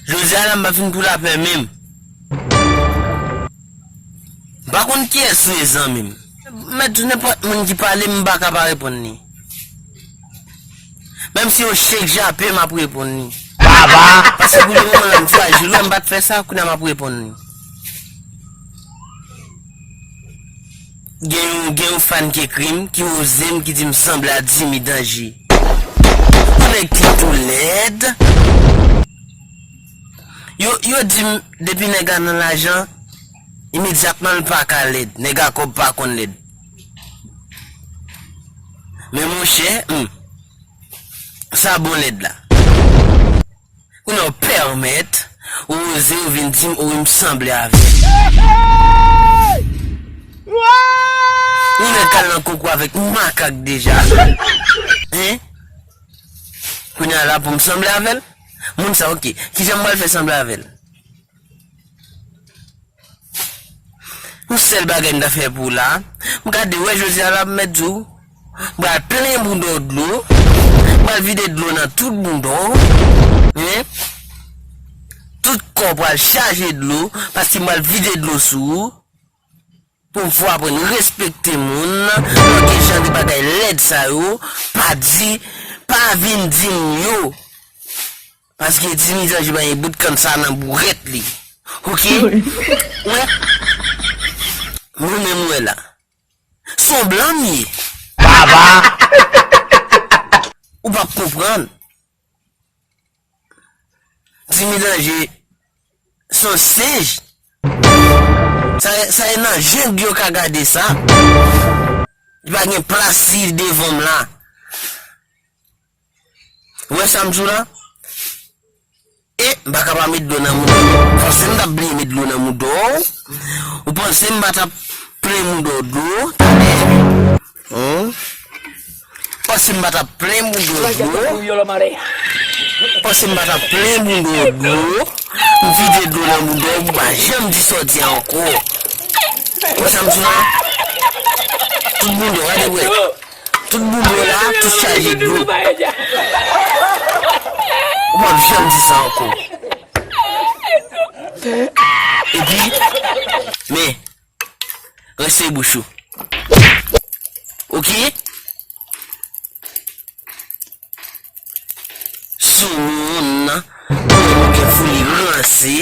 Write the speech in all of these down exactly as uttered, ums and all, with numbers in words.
Jodi a la, m pa vin pou lapè menm. M pa konn kiyès ou ye, zanmi m. M mèt di w, nenpòt moun ki pale m, m pa ka pa reponn li. Menm si yon chèk jape, m ap reponn li. Baba! Paske pou lemoman la, m frajil, wè, m pa t fè sa, kounye a m ap reponn li. Gen yon, gen yon fan ki ekri m, ki oze m, ki di m sanble a Jimmy Danger. Yon nèg ki tou lèd. Yo, yo di m, depi nèg la nan lajan, imedyatman l pa ka lèd. Nèg a kòb pa konn lèd. Men monchè, hmm, sa bon lèd la. Kounye a w pèmèt, ou oze, ou vin di m, ou m sanble avè l. Ou mèt kal nan koko avèk makak deja. Hein? Kounye a la pou m sanble avè l? Moun sa, oke. Kijan m pral fè sanble avè l? Yon sèl bagay m ta fè pou w la, m gade, wè, jodi a la, m mèt di w, m pral plen bounda w dlo, m pral vide dlo nan tout bounda w, hein? Tout kò w pral chaje dlo, paske m pral vide dlo sou ou, pou w fò aprann respekte moun, manke jan de bagay lèd sa yo, pa di, pa vin di m yo. Paske Jimmy Danger pa gen bout kann sa nan bourèt li. Oke? Wè. Mwen menm wè la. Se yon blan m ye. Baba! Ou p ap konprann. Jimmy Danger se yon senj. Sa, sa e nan jeng yo ka gade sa. Li pa gen plas li devan m la. Ou wè sa m di w la? E, m pa ka pa met dlo nan mouda w. Panse m t ap bliye met dlo nan mouda w? Ou panse m pa t ap plen mouda w dlo? Talè. Hein? Panse m pa t ap plen mouda w dlo? Panse m pa t ap plen mouda w dlo? M vide dlo nan mouda w, ou pa janm di sa w di a ankò. Ou wè sa m di w la? Tout mouda w, gade wè. Tout boul yo la, tout chaje dlo. Ou p ap janm di sa ankò. Epi, men, rense bouch ou. Oke? Sou moun nan, pou moun gen fouli ranse,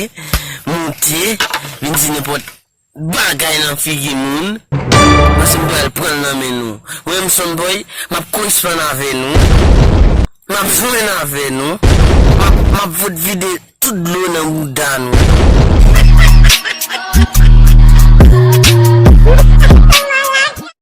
moute, vin di nenpòt bagay nan figi moun, paske m pral pran l nan men nou. Wi, m sonn boy, m ap koresponn avè nou. M ap jwenn avè nou. M ap, m ap fout vide tout dlo nan bouda nou.